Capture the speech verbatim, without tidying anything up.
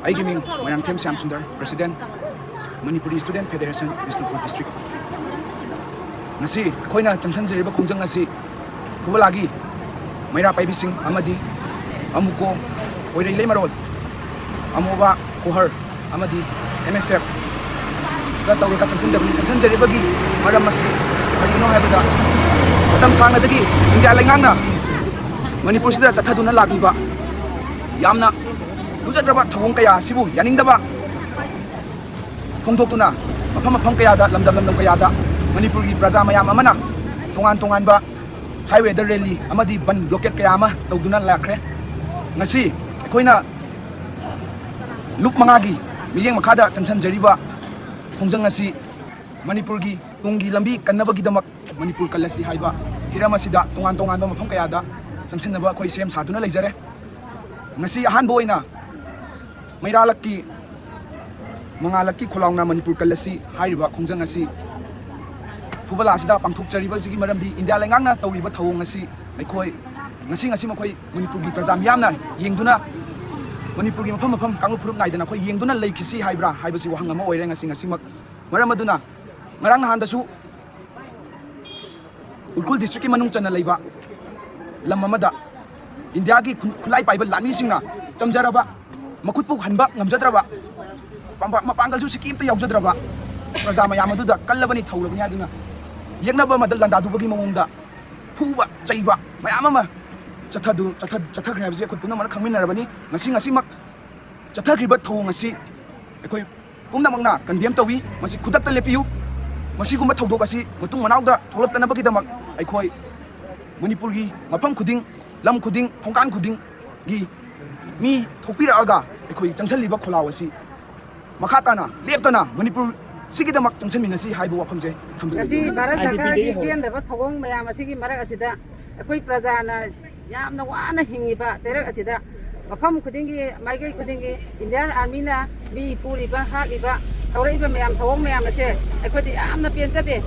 ꯑꯩꯒꯤ ꯃꯤꯡ Moirangthem Shyam Sundar, President, Manipuri Student Federation, Bishnupur District꯫ ꯉꯁꯤ ꯑꯩꯈꯣꯏꯅ ꯆꯪꯁꯤꯟꯖꯔꯤꯕ ꯈꯣꯡꯖꯪ ꯑꯁꯤ ꯐꯨꯕꯂꯥꯒꯤ ꯃꯩꯔꯥ ꯄꯥꯏꯕꯤꯁꯤꯡ ꯑꯃꯗꯤ ꯑꯃꯨꯀꯣ, ꯑꯣꯏꯔꯩ ꯂꯩꯃꯔꯣꯜ, ꯑꯃꯣꯕ ꯀꯣꯍꯔ ꯑꯃꯗꯤ M S F ꯇ ꯇꯧꯔꯒ ꯆꯪꯁꯤꯟꯖꯕꯅꯤ꯫ ꯆꯪꯁꯤꯟꯖꯔꯤꯕꯒꯤ ꯃꯔꯝ ꯑꯁꯤ ꯀꯔꯤꯒꯤꯅꯣ ꯍꯥꯏꯕꯗ, ꯃꯇꯝ ꯁꯥꯡꯅꯗꯒꯤ ꯏꯟꯗꯤꯌꯥ ꯂꯩꯉꯥꯛꯅ ꯃꯅꯤꯄꯨꯔꯁꯤꯗ ꯆꯠꯊꯗꯨꯅ ꯂꯥꯛꯂꯤꯕ ꯌꯥꯝꯅ ꯂꯨꯖꯗ꯭ꯔꯕ ꯊꯧꯑꯣꯡ ꯀꯌꯥ ꯑꯁꯤꯕꯨ ꯌꯥꯅꯤꯡꯗꯕ ꯐꯣꯡꯗꯣꯛꯇꯨꯅ ꯃꯐꯝ ꯃꯐꯝ ꯀꯌꯥꯗ, ꯂꯝꯗꯝ ꯂꯝꯗꯝ ꯀꯌꯥꯗ ꯃꯅꯤꯄꯨꯔꯒꯤ ꯄ꯭ꯔꯖꯥ ꯃꯌꯥꯝ ꯑꯃꯅ ꯇꯣꯉꯥꯟ ꯇꯣꯉꯥꯟꯕ highway ꯗ rally ꯑꯃꯗꯤ ꯕꯟ blockade ꯀꯌꯥ ꯑꯃ ꯇꯧꯗꯨꯅ ꯂꯥꯛꯈ꯭ꯔꯦ꯫ ꯉꯁꯤ ꯑꯩꯈꯣꯏꯅ ꯂꯨꯞ ꯃꯉꯥꯒꯤ ꯃꯤꯠꯌꯦꯡ ꯃꯈꯥꯗ ꯆꯪꯁꯤꯟꯖꯔꯤꯕ ꯈꯣꯡꯖꯪ ꯑꯁꯤ ꯃꯅꯤꯄꯨꯔꯒꯤ ꯇꯨꯡꯒꯤ ꯂꯝꯕꯤ ꯀꯟꯅꯕꯒꯤꯗꯃꯛ ꯃꯅꯤꯄꯨꯔ ꯀꯜꯂꯁꯤ ꯍꯥꯏꯕ ꯍꯤꯔꯝ ꯑꯁꯤꯗ ꯇꯣꯉꯥꯟ ꯇꯣꯉꯥꯟꯕ ꯃꯐꯝ ꯀꯌꯥꯗ ꯆꯪꯁꯤꯟꯅꯕ ꯑꯩꯈꯣꯏ ꯁꯦꯝ ꯁꯥꯗꯨꯅ ꯂꯩꯖꯔꯦ꯫ ꯉꯁꯤ ꯑꯍꯥꯟꯕ ꯑꯣꯏꯅ ꯃꯩꯔꯥꯂꯛꯀꯤ, ꯃꯉꯥꯂꯛꯀꯤ ꯈꯣꯂꯥꯎꯅ ꯃꯅꯤꯄꯨꯔ ꯀꯜꯂꯁꯤ ꯍꯥꯏꯔꯤꯕ ꯈꯣꯡꯖꯪ ꯑꯁꯤ ꯐꯨꯕꯂꯥ ꯑꯁꯤꯗ ꯄꯥꯡꯊꯣꯛꯆꯔꯤꯕ ꯑꯁꯤꯒꯤ ꯃꯔꯝꯗꯤ ꯏꯟꯗꯤꯌꯥ ꯂꯩꯉꯥꯛꯅ ꯇꯧꯔꯤꯕ ꯊꯧꯑꯣꯡ ꯑꯁꯤ ꯑꯩꯈꯣꯏ ꯉꯁꯤ, ꯉꯁꯤ ꯃꯈꯣꯏ ꯃꯅꯤꯄꯨꯔꯒꯤ ꯄ꯭ꯔꯖꯥ ꯃꯤꯌꯥꯝꯅ ꯌꯦꯡꯗꯨꯅ, ꯃꯅꯤꯄꯨꯔꯒꯤ ꯃꯐꯝ ꯃꯐꯝ ꯀꯥꯡꯂꯨꯞ ꯐꯨꯔꯨꯞ ꯅꯥꯏꯗꯅ ꯑꯩꯈꯣꯏ ꯌꯦꯡꯗꯨꯅ ꯂꯩꯈꯤꯁꯤ ꯍꯥꯏꯕ꯭ꯔꯥ ꯍꯥꯏꯕꯁꯤ ꯋꯥꯍꯪ ꯑꯃ ꯑꯣꯏꯔꯦ ꯉꯁꯤ, ꯉꯁꯤꯃꯛ꯫ ꯃꯔꯝ ꯑꯗꯨꯅ ꯉꯔꯥꯡ ꯅꯍꯥꯟꯗꯁꯨ ꯎꯈ꯭ꯔꯨꯜ district ꯀꯤ ꯃꯅꯨꯡ ꯆꯟꯅ ꯂꯩꯕ ꯂꯝ ꯑꯃꯗ ꯏꯟꯗꯤꯌꯥꯒꯤ ꯈꯨꯟ-, ꯈꯨꯠꯂꯥꯏ ꯄꯥꯏꯕ ꯂꯥꯟꯃꯤꯁꯤꯡꯅ ꯆꯝꯖꯔꯕ, ꯃꯈꯨꯠꯄꯨ ꯍꯟꯕ ꯉꯝꯖꯗ꯭ꯔꯕ, ꯄꯥꯡꯄ-, ꯃꯄꯥꯡꯒꯜꯁꯨ ꯁꯤꯀꯤ ꯑꯃꯠꯇ ꯌꯥꯎꯖꯗ꯭ꯔꯕ ꯄ꯭ꯔꯖꯥ ꯃꯌꯥꯝ ꯑꯗꯨꯗ ꯀꯜꯂꯕꯅꯤ, ꯊꯧꯔꯕꯅꯤ ꯍꯥꯏꯗꯨꯅ ꯌꯦꯛꯅꯕ ꯑꯃꯗ ꯂꯥꯟꯗꯥꯗꯨꯕꯒꯤ ꯃꯑꯣꯡꯗ ꯐꯨꯕ ꯆꯩꯕ ꯃꯌꯥꯝ ꯑꯃ ꯆꯠꯊꯗꯨ-, ꯆꯠꯊ-, ꯆꯠꯊꯈ꯭ꯔꯦ ꯍꯥꯏꯕꯁꯤ ꯑꯩꯈꯣꯏ ꯄꯨꯝꯅꯃꯛꯅ ꯈꯪꯃꯤꯟꯅꯔꯕꯅꯤ꯫ ꯉꯁꯤ, ꯉꯁꯤꯃꯛ ꯆꯠꯊꯈ꯭ꯔꯤꯕ ꯊꯧꯑꯣꯡ ꯑꯁꯤ ꯑꯩꯈꯣꯏ ꯄꯨꯝꯅꯃꯛꯅ condemn ꯇꯧꯏ꯫ ꯃꯁꯤ ꯈꯨꯗꯛꯇ ꯂꯦꯞꯄꯤꯌꯨ꯫ ꯃꯁꯤꯒꯨꯝꯕ ꯊꯧꯗꯣꯛ ꯑꯁꯤ ꯃꯇꯨꯡ ꯃꯅꯥꯎꯗ ꯊꯣꯛꯂꯛꯇꯅꯕꯒꯤꯗꯃꯛ ꯑꯩꯈꯣꯏ ꯃꯅꯤꯄꯨꯔꯒꯤ ꯃꯐꯝ ꯈꯨꯗꯤꯡ, ꯂꯝ ꯈꯨꯗꯤꯡ, ꯊꯣꯡꯒꯥꯟ ꯈꯨꯗꯤꯡꯒꯤ ꯃꯤ ꯊꯣꯛꯄꯤꯔꯛꯑꯒ ꯑꯩꯈꯣꯏ ꯆꯪꯁꯤꯜꯂꯤꯕ ꯈꯣꯜꯂꯥꯎ ꯑꯁꯤ ꯃꯈꯥ ꯇꯥꯅ ꯂꯦꯞꯇꯅ ꯃꯅꯤꯄꯨꯔ ꯁꯤꯒꯤꯗꯃꯛ ꯆꯪꯁꯤꯟꯃꯤꯟꯅꯁꯤ ꯍꯥꯏꯕ ꯋꯥꯐꯝꯁꯦ ꯊꯝꯖꯒꯦ꯫ ꯉꯁꯤ ꯚꯥꯔꯠ ꯁꯔꯀꯥꯔꯒꯤ ꯄꯦꯟꯗꯕ ꯊꯧꯑꯣꯡ ꯃꯌꯥꯝ ꯑꯁꯤꯒꯤ ꯃꯔꯛ ꯑꯁꯤꯗ ꯑꯩꯈꯣꯏ ꯄ꯭ꯔꯖꯥꯅ ꯌꯥꯝꯅ ꯋꯥꯅ ꯍꯤꯡꯉꯤꯕ ꯆꯩꯔꯛ ꯑꯁꯤꯗ ꯃꯐꯝ ꯈꯨꯗꯤꯡꯒꯤ, ꯃꯥꯏꯀꯩ ꯈꯨꯗꯤꯡꯒꯤ Indian Army ꯅ ꯃꯤ ꯐꯨꯔꯤꯕ, ꯍꯥꯠꯂꯤꯕ, ꯇꯧꯔꯛꯏꯕ ꯃꯌꯥꯝ, ꯊꯧꯑꯣꯡ ꯃꯌꯥꯝ ꯑꯁꯦ ꯑꯩꯈꯣꯏꯗ ꯌꯥꯝꯅ ꯄꯦꯟꯖꯗꯦ꯫